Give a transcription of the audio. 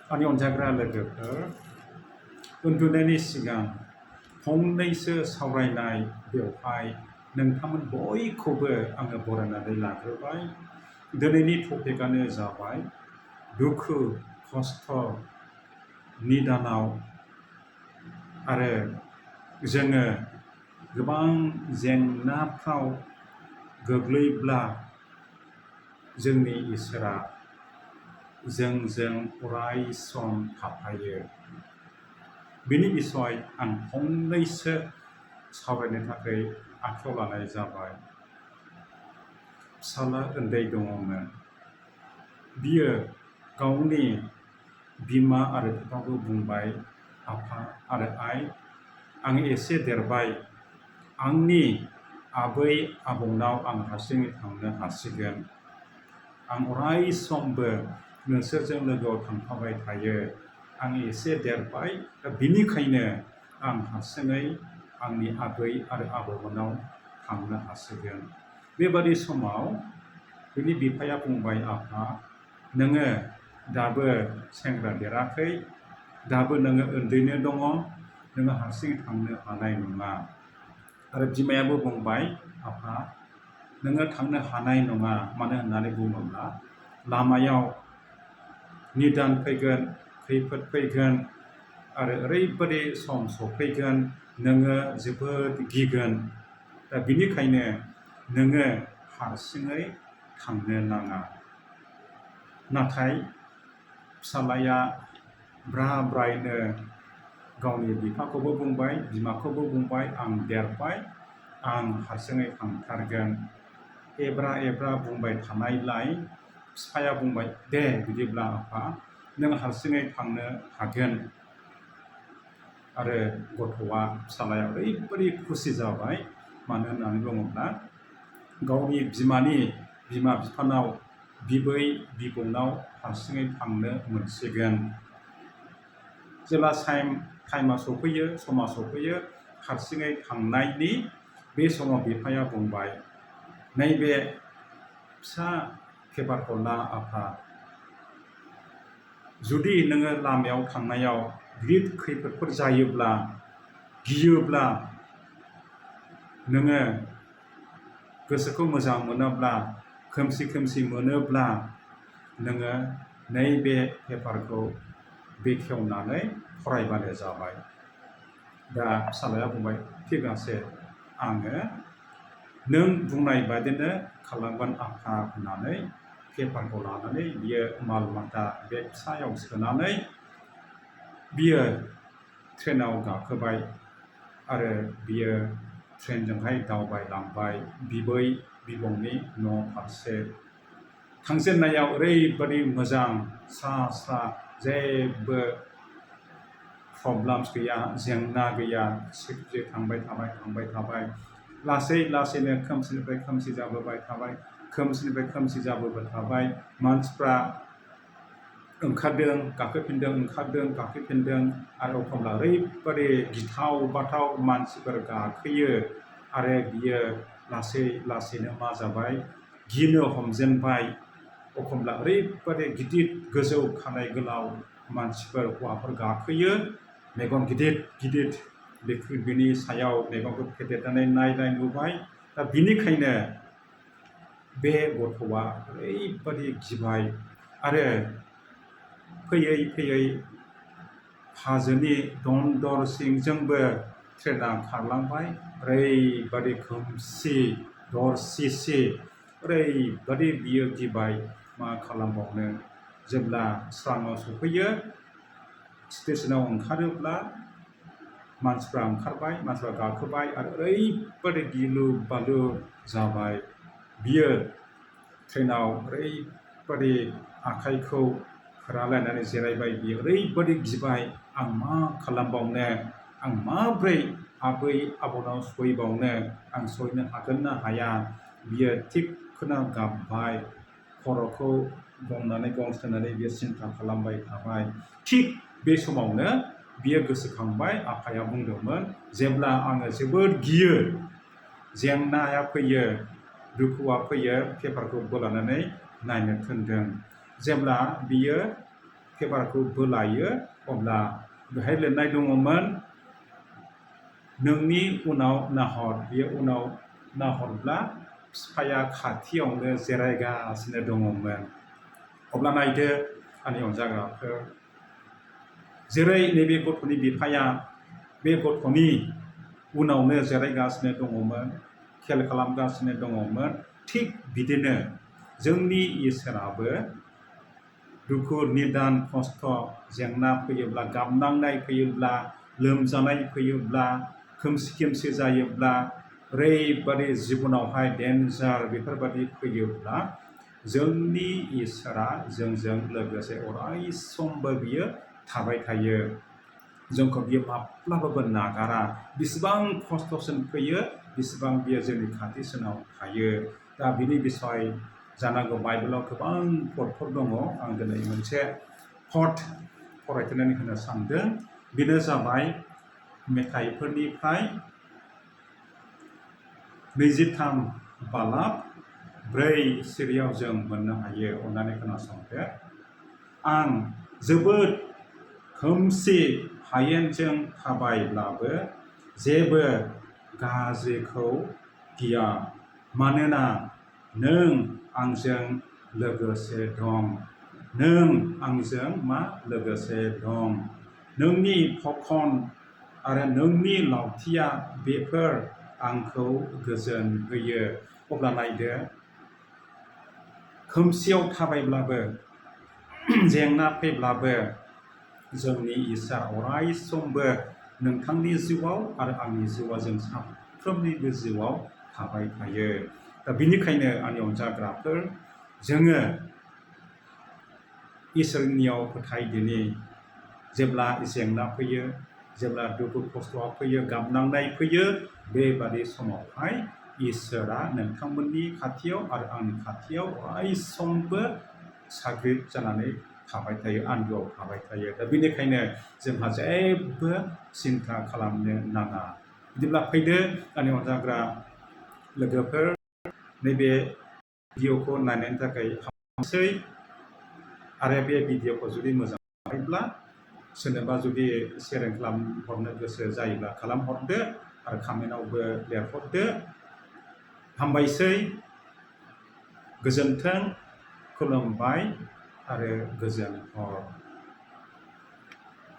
आंनि अनजाग्रा लोगोफोर उन्दुनायनि सिगां फंनैसो सावरायनाय बेवहाय नोंथांमोन बयखौबो आङो बरायनानै लाग्रोबाय। दिनैनि टपिकआनो जाबाय दुखु खस्थ' निदानाव आरो जोङो गोबां जेंनाफ्राव गोग्लैब्ला जोंनि इसोरा जोंजों अराय सम थाफायो। बिनि बिसय आं फंनैसो सावरायनो थाखाय आखायाव लानाय जाबाय। फिसाला उन्दै दङमोन। बियो गावनि बिमा आरो बिफाखौ बुंबाय, आफा आरो आइ, आं एसे देरबाय, आंनि आबै आबौनाव आं हारसिङै थांनो हासिगोन। आं अराय समबो नोंसोरजों लोगोआव थांफाबाय थायो। आं एसे देरबाय, दा बिनिखायनो आं हारसिङै आंनि आबै आरो आबौमोनाव थांनो हासिगोन। बेबादि समाव बिनि बिफाया बुंबाय, आफा नोङो दाबो सेंग्रा देराखै, दाबो नोङो उन्दैनो दङ, नोङो हारसिं थांनो हानाय नङा। आरो बिमायाबो बुंबाय, आफा नोङो थांनो हानाय नङा, मानो होननानै बुङोब्ला लामायाव निदान फैगोन, खैफोद फैगोन आरो ओरैबादि सम सफैगोन नोङो जोबोद गिगोन। दा बिनिखायनो नोङो हारसिङै थांनो नाङा। नाथाय फिसालाया ब्रा ब्रायनो गावनि बिफाखौबो बुंबाय, बिमाखौबो बुंबाय, आं देरबाय, आं हारसिङै थांथारगोन। एब्रा एब्रा बुंबाय थानायलाय बिफाया बुंबाय, दे बिदिब्ला आफा नों हारसिङै थांनो हागोन। आरो गथ'आ फिसालाया ओरैबादि खुसि जाबाय, मानो होननानै बुङोब्ला गावनि बिमा बिफानाव बिबै बिबौनाव हारसिङै थांनो मोनसिगोन। जेब्ला टाइमा सफैयो, समा सफैयो, हारसिङै थांनायनि बे समाव बिफाया बुंबाय, नैबे फिसा पेपारखौ ला आफा। जुदि नोङो लामायाव थांनायाव गिदिर खैफोदफोर जायोब्ला, गियोब्ला, नोङो गोसोखौ मोजां मोनाब्ला, खोमसि खोमसि मोनोब्ला नोङो नैबे पेपारखौ बेखेवनानै फरायबानो जाबाय। दा फिसालाया बुंबाय, थिग आसे, आङो नों बुंनाय बादिनो खालामगोन आफा होननानै पेपारखौ लानानै बियो माल माथा बेग फिसायाव सोनानै बियो ट्रेनाव गाखोबाय आरो बियो ट्रेनजोंहाय दावबायलांबाय बिबै बिबौनि न' फारसे। थांजेननायाव ओरैबादि मोजां, स्रा स्रा, जेबो प्रब्लेम्स गैया, जेंना गैया, सिटजों थांबाय थाबाय। लासै लासैनो खोमसिनिफ्राय खोमसि जाबोबाय थाबाय, खोमसिनिफ्राय खोमसि जाबोबाय थाबाय। मानसिफ्रा ओंखारदों गाखोफिनदों, ओंखारदों गाखोफिनदों आरो एखमब्ला ओरैबादि गिथाव बाथाव मानसिफोर गाखोयो आरो बियो लासै लासैनो मा जाबाय, गिनो हमजेनबाय। एखमब्ला ओरैबादि गिदिर गोजौ खानाय गोलाव मानसिफोर हौवाफोर गाखोयो, मेगन गिदिर गिदिर, बिनि सायाव मेगनखौ फेदेरनानै नायनाय नुबाय। दा बिनिखायनो बे गथ'आ ओरैबादि गिबाय आरो फैयै फैयै हाजोनि दन्दर सिंजोंबो ट्रेना खारलांबाय। ओरैबादि खोमसि दरसिसि, ओरैबादि बियो गिबाय, मा खालामबावनो। जेब्ला स्राङाव सफैयो, स्टेसनाव ओंखारोब्ला मानसिफ्रा ओंखारबाय, मानसिफ्रा गाखोबाय आरो ओरैबादि गिलु बालु जाबाय। बियो ट्रेनाव ओरैबादि आखाइखौ फोरालायनानै जिरायबाय, बियो ओरैबादि गिबाय, आं मा खालामबावनो, आं माब्रै आबै आबौनाव सहैबावनो, आं सहैनो हागोन ना हाया। बियो थिगखोना गाबबाय, खर'खौ गंसोनानै बियो सिन्था खालामबाय थाबाय। थिग बे समावनो बियो गोसोखांबाय, आफाया बुंदोंमोन, जेब्ला आङो जोबोद गियो, जेंनाया फैयो, दुखुआ फैयो, पेपारखौ बोलानानै नायनो थिनदों। जेब्ला बियो पेपारखौ बोलायो अब्ला बेहाय लिरनाय दङमोन नोंनि उनाव नाहर बेयो उनाव नाहरब्ला बिफाया खाथियावनो जिरायगासिनो दङमोन अब्ला नायदो आंनि अनजाग्राफोर जेरै नैबे गथ'नि बिफाया बे गथ'नि उनावनो जिरायगासिनो दङमोन खेल खालामगासिनो दङमोन थिग बिदिनो जोंनि इसोराबो दुखु निदान खस्थ' जेंना फैयोब्ला गाबनांनाय फैयोब्ला लोमजानाय फैयोब्ला खोमसि खोमसि जायोब्ला ओरैबादि जिबनावहाय डेन्जार बेफोरबादि फैयोब्ला जोंनि इसोरा जोंजों लोगोसे अराय समबो बियो थाबाय थायो जोंखौ बियो माब्लाबाबो नागारा बेसेबां खस्थ'सिन फैयो बेसेबां बियो जोंनि खाथिसिनाव थायो दा बिनि बिसय जानांगौ बाइबेलाव गोबां पदफोर दङ आं दिनै मोनसे पद फरायथिनानै होनो सानदों बेनो जाबाय मेथाइफोरनिफ्राय 23 बालाब 4 सिरियाव जों मोननो हायो अननानै खोनासंदो आं जोबोद खोमसि हायेनजों थाबायब्लाबो जेबो गाज्रिखौ गिया मानोना नों आंजों लोगोसे दं नों आंजों मा लोगोसे दं नोंनि थखन आरो नोंनि लावथिया बेफोर आंखौ गोजोन होयो अब्ला नायदो खोमसियाव थाबायब्लाबो जेंना फैब्लाबो जोंनि इसोर अराय समबो नोंथांनि जिउआव आरो आंनि जिउआव जों साफ्रोमनिबो जिउआव थाबाय थायो दा बिनिखायनो आंनि अनजाग्राफोर जोङो इसोरनियाव फोथायदिनि जेब्ला जेंना फैयो जेब्ला दुखु खस्थ'आ फैयो गाबनांनाय फैयो बेबादि समावहाय इसोरा नोंथांमोननि खाथियाव आरो आंनि खाथियाव अराय समबो साग्रिद जानानै थाबाय थायो आन्दोआव थाबाय थायो दा बेनिखायनो जोंहा जेबो सिन्था खालामनो नाङा बिदिब्ला फैदो आंनि अनजाग्रा लोगोफोर नैबे भिडिअखौ नायनायनि थाखाय हामबायसै आरो बे भिडिअखौ जुदि मोजां मोनोब्ला सोरनोबा जुदि शेयारिं खालामहरनो गोसो जायोब्ला खालामहरदो आरो कमेन्टआवबो लिरहरदो हामबायसै गोजोन्थों खुलुमबाय आरो गोजोन हर